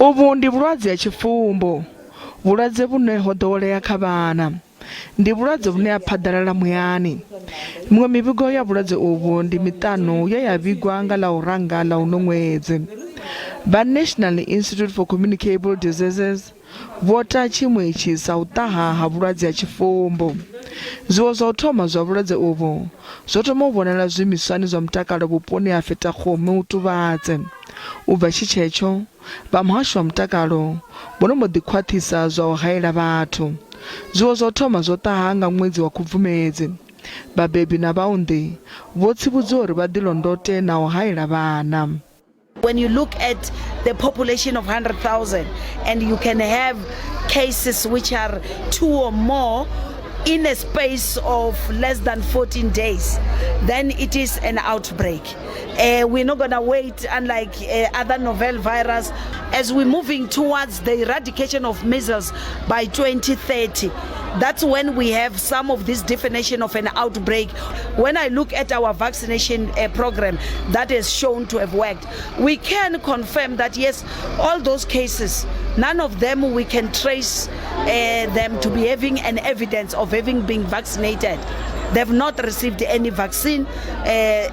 Uvhu ndi vhulwadze ha tshifumbu, vhulwadze vhune ho ḓowelea kha vhana. Ndi vhulwadze vhune ha phaḓalala muyani. Miṅwe mivhigo ya vhulwadze uvhu ndi miṱanu ye ya vhigwa nga ḽa u ranga ḽa uno ṅwedzi. Vha National Institute for Communicable Diseases vho ta tshiimo itshi sa u ṱaha ha vhulwadze ha tshifumbu. Zwiwo zwa u thoma zwa vhulwadze uvhu zwo thoma u vhonala zwiimiswani zwa mutakalo vhuponi ha Fetakgomo Tubatse. U bva tshi tshetsho, vha muhasho wa mutakalo vho no mbo ḓi khwaṱhisa zwa u haela vhathu. Zwiwo zwa u thoma zwo ṱaha nga ṅwedzi wa Khubvumedzi. Vhabebi na vhaunḓi vho tsivhudziwa uri vha ḓilondote na u haela vhana. When you look at the population of 100,000 and you can have cases which are 2 or more in a space of less than 14 days, then it is an outbreak. We're not going to wait, unlike other novel virus, as we're moving towards the eradication of measles by 2030. That's when we have some of this definition of an outbreak. When I look at our vaccination program that is shown to have worked, we can confirm that yes, all those cases, none of them we can trace them to be having an evidence of having been vaccinated. They've not received any vaccine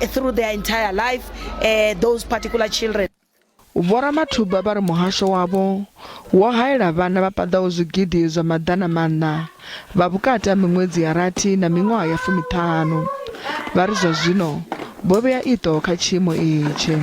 through their entire life, those particular children. Vho Ramathuba vha ri muhasho wavho wo haela vhana vha paḓaho zwigidi zwa 400 vha vhukati ha miṅwedzi ya rathi na miṅwaha ya 50. Vha ri zwa zwino vho vhea iṱo kha tshiimo itshi.